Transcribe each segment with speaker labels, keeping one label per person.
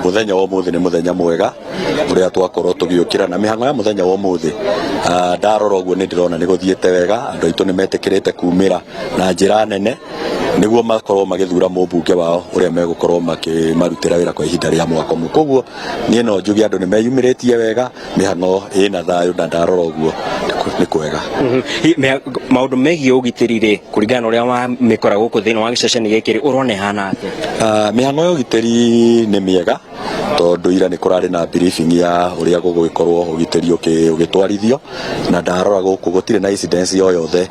Speaker 1: Muthenya wa umuthi ni muthenya mwega uria twakorwo tugiukira na mihango ya muthenya wa umuthi. Ndarora uguo ni ndirona ni guthiite wega, andu aitu ni metikirite kumira na njira nene niguo makorwo magithura mumbunge wao uria megukorwo makimarutira wira kwa ihinda ria mwaka ũmwe. Koguo nie no njuge andu ni meyumiritie wega, mihango ina thayu, na ndarora uguo ni kwega.
Speaker 2: Maũndũ megiĩ ũgitĩri rĩ, kũringana na ũrĩa wa mĩkora gũkũ thĩinĩ wa gĩceceni gĩkĩ rĩ, ũrona ĩhana atĩa?
Speaker 1: Mĩhang'o ya ũgitĩri nĩ mĩega, tondũ ira nĩ kũrarĩ na briefing ya ũrĩa gũgũgĩkorwo ũgitĩri ũgĩtwarithio, na ndarora gũkũ gũtirĩ na incidents o yothe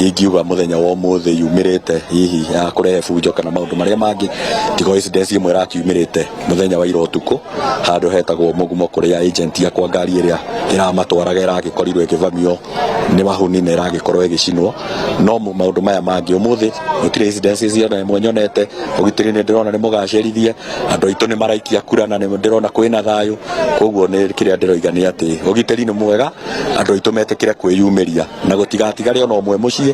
Speaker 1: ingiuga mũthenya wa ũmũthĩ yumĩrĩte hihi ya kũrehe bunjo kana maũndũ marĩa mangĩ, tiga incidents ĩmwe ĩrakiumĩrĩte mũthenya wa ira ũtukũ handũ hetagwo Mũgumo, kũrĩa agent yakwa ngari ĩrĩa ĩramatwaraga ĩragĩkorirwo ĩkĩvamio nĩ mahuni na ĩragĩkorwo ĩgĩcinwo. No maũndũ maya mangĩ, ũmũthĩ gũtirĩ incidents ciothe ĩmwe nyonete. Ũgitĩri nĩ ndĩrona nĩ mũgacĩrithie, andũ aitũ nĩ maraikia kura na nĩ ndĩrona kwĩna thayũ. Koguo nĩ kĩrĩa ndĩroiga nĩ atĩ ũgitĩri nĩ mwega, andũ aitũ metĩkĩre kwĩyumĩria na gũtigatigare ona ũmwe mũciĩ,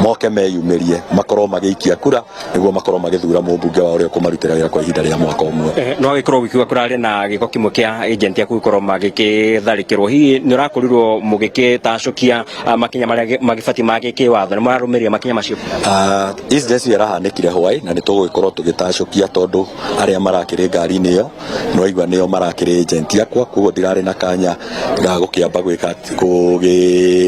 Speaker 1: moke meyumĩrie makorwo magĩikia kura nĩguo makorwo magĩthura mũmbunge wao ũrĩa ũkũmarutĩra wĩra kwa ihinda rĩa mwaka ũmwe.
Speaker 2: No agĩkorwo gũkiuga kũrarĩ na gĩko kĩmwe kĩa agent aku gũkorwo magĩkĩtharĩkĩrwo, hihi nĩ ũrakorirwo mũgĩkĩtacũkia makinya marĩa magĩbatiĩ ma gĩkĩwatho? Nĩ mũrarũmĩrĩra makinya macio?
Speaker 1: Incident ĩyo ĩrahanĩkire hwaĩ na nĩ tũgũgĩkorwo tũgĩtacũkia, tondũ arĩa marakĩrĩ ngari-inĩ ĩyo nĩwaigua nĩo marakĩrĩ agent yakwa. Koguo ndirarĩ na kanya ga gũkĩamba gwĩka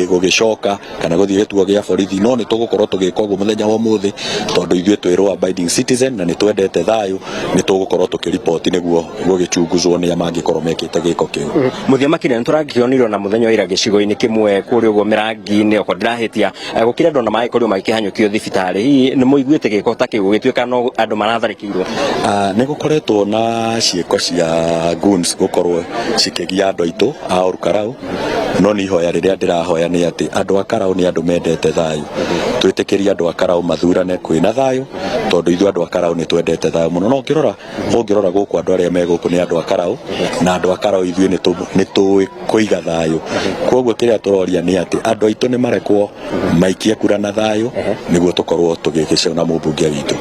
Speaker 1: gũgĩcoka kana gũthiĩ gĩtuo gĩa borithi, no nĩ tũgũkorwo tũgĩka ũguo mũthenya wa ũmũthĩ, tondũ ithuĩ twĩ law abiding citizen na nĩ twendete thayũ. Nĩ tũgũkorwo tũkĩriboti nĩguo gũgĩchunguzwo nĩa mangĩkorwo mekĩte gĩko kĩu.
Speaker 2: Mũthia makĩria, nĩ tũrakĩonire na mũthenya wa ira gĩcigo-inĩ kĩmwe kũrĩa ũguo Mĩrangi-inĩ, okorwo ndirahĩtia, gũkĩrĩ andũ ona magĩkorirwo magĩkĩhanyũkio thibitarĩ. Hihi nĩ mũiguĩte gĩko ta kĩu gũgĩtuĩka no andũ maratharĩkĩirwo?
Speaker 1: Nĩ gũkoretwo na ciĩko cia goons gũkorwo cikĩgia andũ aitũ a Olkalou, no nĩ ihoya rĩrĩa ndĩrahoya nĩ atĩ andũ a Karau nĩ andũ mendete thayũ. Twĩtĩkĩrie andũ a Karau mathurane kwĩna thayũ, tondũ ithuĩ andũ a Karau nĩ twendete thayũ mũno. No ũngĩrora gũkũ, andũ arĩa me gũkũ nĩ andũ a Karau, na andũ a Karau ithuĩ nĩ tũĩ kũiga thayũ. Koguo kĩrĩa tũroria nĩ atĩ andũ aitũ nĩ marekwo maikie kura na thayũ nĩguo tũkorwo tũgĩgĩcona mũmbunge witũ.